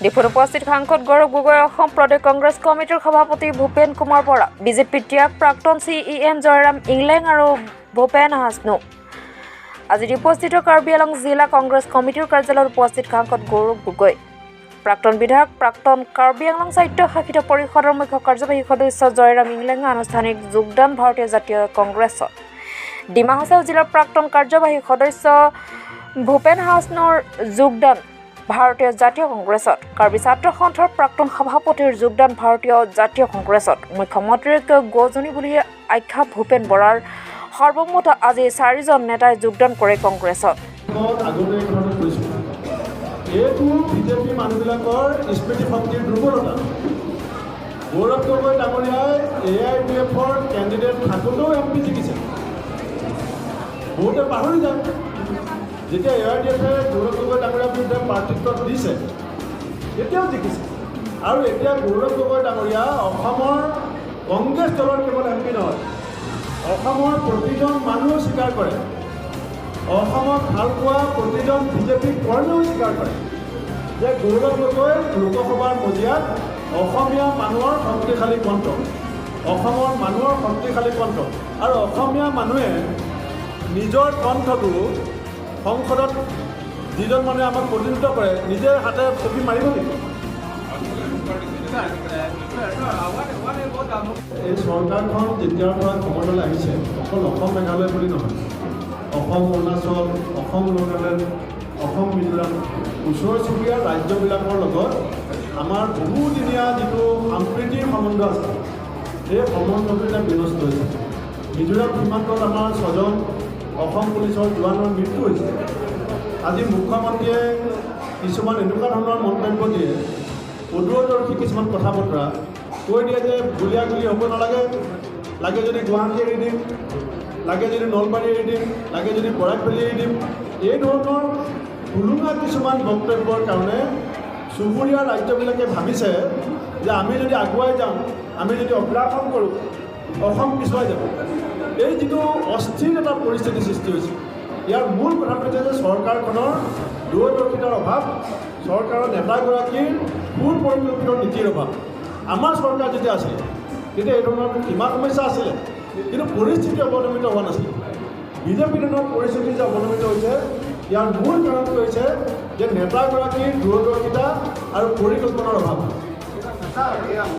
ডিফুত উপস্থিত সাংসদ গৌৰৱ গগৈ, অসম প্ৰদেশ কংগ্ৰেছ কমিটিৰ সভাপতি ভূপেন কুমাৰ বৰা, বিজেপি ত্যাগ প্ৰাক্তন চিইএম জয়ৰাম ইংলেং আৰু ভূপেন হাছনু। আজি ডিফুস্থিত কাৰ্বি আংলং জিলা কংগ্ৰেছ কমিটিৰ কাৰ্যালয়ত উপস্থিত সাংসদ গৌৰৱ গগৈ, প্ৰাক্তন বিধায়ক, প্ৰাক্তন কাৰ্বি আংলং স্বায়ত্ত শাসিত পৰিষদৰ মুখ্য কাৰ্যবাহী সদস্য জয়ৰাম ইংলেঙে আনুষ্ঠানিক যোগদান ভাৰতীয় জাতীয় কংগ্ৰেছত। ডিমা হাছাও জিলাৰ প্ৰাক্তন কাৰ্যবাহী সদস্য ভূপেন হাছনুৰ যোগদান ভাৰতীয় জাতীয় কংগ্ৰেছত। কাৰ্বি ছাত্ৰ সন্থাৰ প্ৰাক্তন সভাপতিৰ যোগদান ভাৰতীয় জাতীয় কংগ্ৰেছত। মুখ্যমন্ত্ৰীক গজনী বুলি আখ্যা ভূপেন বৰাৰ। সৰ্বমুঠ আজি চাৰিজন নেতাই যোগদান কৰে কংগ্ৰেছত। আগতে এই কথাটো কৈছোঁ, এইটো বিজেপি মানুহবিলাকৰ স্মৃতি শক্তিৰ দুৰ্বলতা। গৌৰৱ গগৈ ডাঙৰীয়াই এ I D এফৰ কেণ্ডিডেট থাকোঁতেও এম পি জিকিছে। বহুতে পাহৰি যায়, যেতিয়া এ I D এফে গৌৰৱ গগৈ ডাঙৰীয়াৰ বিৰুদ্ধে প্ৰাৰ্থিত্ব দিছে, তেতিয়াও জিকিছে। আৰু এতিয়া গৌৰৱ গগৈ ডাঙৰীয়া অসমৰ কংগ্ৰেছ দলৰ কেৱল এম পি নহয়, অসমৰ প্ৰতিজন মানুহেও স্বীকাৰ কৰে, অসমক ভাল পোৱা প্ৰতিজন বিজেপি কৰ্মীও স্বীকাৰ কৰে যে গৌৰৱ গগৈ লোকসভাৰ মজিয়াত অসমীয়া মানুহৰ শক্তিশালী কণ্ঠ, অসমৰ মানুহৰ শক্তিশালী কণ্ঠ। আৰু অসমীয়া মানুহে নিজৰ কণ্ঠটো সংসদত যিজন মানুহে আমাক প্ৰতিনিধিত্ব কৰে, নিজে হাতে চেপি মাৰিব নেকি? এই চৰকাৰখন যেতিয়াৰ পৰা ক্ষমতালৈ আহিছে, অকল অসম মেঘালয় বুলি নহয়, অসম অৰুণাচল, অসম নাগালেণ্ড, অসম মিজোৰাম, ওচৰ চুবুৰীয়া ৰাজ্যবিলাকৰ লগত আমাৰ বহুদিনীয়া যিটো সম্প্ৰীতিৰ সম্বন্ধ আছে, সেই সম্বন্ধটো এতিয়া বিনষ্ট হৈছে। মিজোৰাম সীমান্তত আমাৰ ছজন অসম পুলিচৰ জোৱানৰ মৃত্যু হৈছে। আজি মুখ্যমন্ত্ৰীয়ে কিছুমান এনেকুৱা ধৰণৰ মন্তব্য দিয়ে, অদূৰদৰ্শী কিছুমান কথা বতৰা কৈ দিয়ে যে গুলীয়াগুলি হ'ব নালাগে, লাগে যদি গুৱাহাটী এৰি দিম, লাগে যদি নলবাৰী এৰি দিম, লাগে যদি বৰাক ভেলী এৰি দিম। এই ধৰণৰ টুলুঙা কিছুমান বক্তব্যৰ কাৰণে চুবুৰীয়া ৰাজ্যবিলাকে ভাবিছে যে আমি যদি আগুৱাই যাওঁ, আমি যদি অগ্ৰাসন কৰোঁ, অসম পিছুৱাই যাব। এই যিটো অস্থিৰ এটা পৰিস্থিতি সৃষ্টি হৈছে, ইয়াৰ মূল কথাটো হৈছে যে চৰকাৰখনৰ দূৰদৰ্শিতাৰ অভাৱ, চৰকাৰৰ নেতাগৰাকীৰ সুপৰিকল্পিত নীতিৰ অভাৱ। আমাৰ চৰকাৰ যেতিয়া আছিলে, তেতিয়া এই ধৰণৰ সীমা সমস্যা আছিলে, কিন্তু পৰিস্থিতি অৱনমিত হোৱা নাছিলে। বিজেপি দিনত পৰিস্থিতি যে অৱনমিত হৈছে, ইয়াৰ মূল কাৰণটো হৈছে যে নেতাগৰাকীৰ দূৰদৰ্শিতা আৰু পৰিকল্পনাৰ অভাৱ।